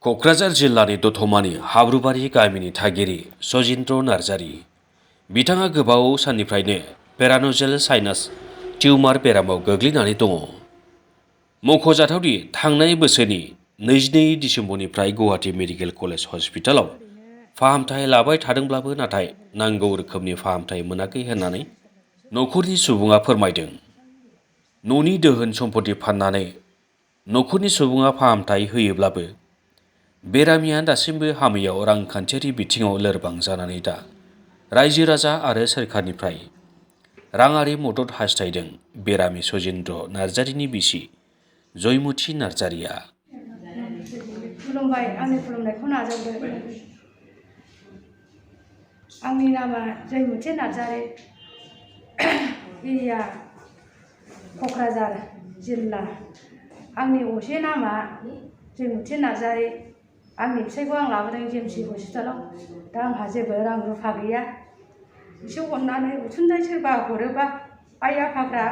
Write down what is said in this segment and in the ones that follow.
क'क्राझार जिल्लानि दतमानि हाब्रुबारि गामिनि थागिरि सजिन्द्र नार्जारी। बिथाङा गोबाव साननिफ्रायनो पेरान'जेल साइनास टिउमार बेरामाव गोग्लैनानै दङ। मख'जाथावदि थांनाय बोसोरनि 22 दिसेम्बरनिफ्राय गुवाहाटी मेडिकेल कलेज हस्पिटालाव फाहामथाय लाबाय थादोंब्लाबो नाथाय नांगौ रोखोमनि फाहामथाय मोनाखै होननानै नखरनि सुबुङा फोरमायदों। न'नि दोहोन सम्पति फाननानै नखरनि सुबुङा फाहामथाय होयोब्लाबो बेरामिया दासिमबो हामैयाव रांखान्थियारि बिथिङाव लोरबां जानानै दा रायजो राजा आरो सोरखारनिफ्राय राङारि मदद हास्थायदों बेरामि सजिन्द्र नार्जारीनि बिसि जयमुथि नार्जारीया। खुलुमबाय, आंनि खुलुमनायखौ नाजावदो। आंनि नामा जयमुथि नार्जारी, एरिया क'क्राझार जिल्ला। आंनि असे नामा जयमुथि नार्जारी। आंनि फिसाइखौ आं लाबोदों जेएमसि हस्पिटालाव। दा आंहा जेबो रां रुफा गैया। एसे अननानै अनसुंथाइ सोरबा हरोबा आइ आफाफ्रा।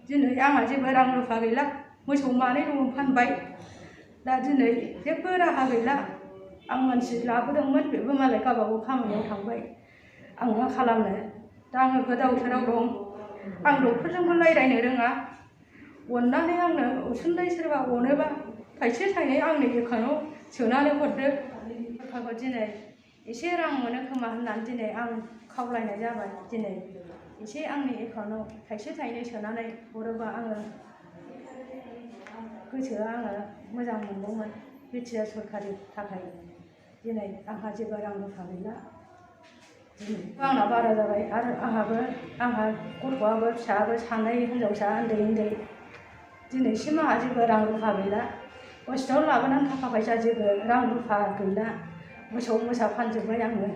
दिनै आंहा जेबो रां रुफा गैला। मोसौ मानै दं फानबाय। दा दिनै जेबो राहा गैला। आं मानसि लाबोदोंमोन, बेबो मालाय गावबागाव खामानियाव थांबाय। आं मा खालामनो? दा आङो गोदाव सोराव दं। आं डक्टरजोंबो रायज्लायनो रोङा। अननानै आंनो अनसुंथाइ सोरबा अनोबा थाइसे थाइनै आंनि एकाउन्टआव सोनानै हरदो। सरकारखौ दिनै एसे रां मोनो खोमा होननानै दिनै आं खावलायनाय जाबाय। दिनै एसे आंनि एकाउन्टआव थाइसे थाइनै सोनानै हरोबा आङो गोसोआ आङो मोजां मोनगौमोन। बिटिआर सरकारनि थाखाय दिनै आंहा जेबो रां रुफा गैला। आंना बारा जाबाय आरो आंहा गथ'आबो फिसायाबो सानै हिनजावसा उन्दै उन्दै। दिनैसिम आंहा जेबो रां रुफा गैला। हस्पिटालाव लाबोनानै थाखा फैसा जेबो रां रुफा गैला। मोसौ मोसा फानजोब्बाय आङो।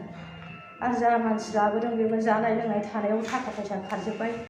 आरो जा मानसि लाबोदों बेबो जानाय लोंनाय थानायाव थाखा फैसा खारजोब्बाय।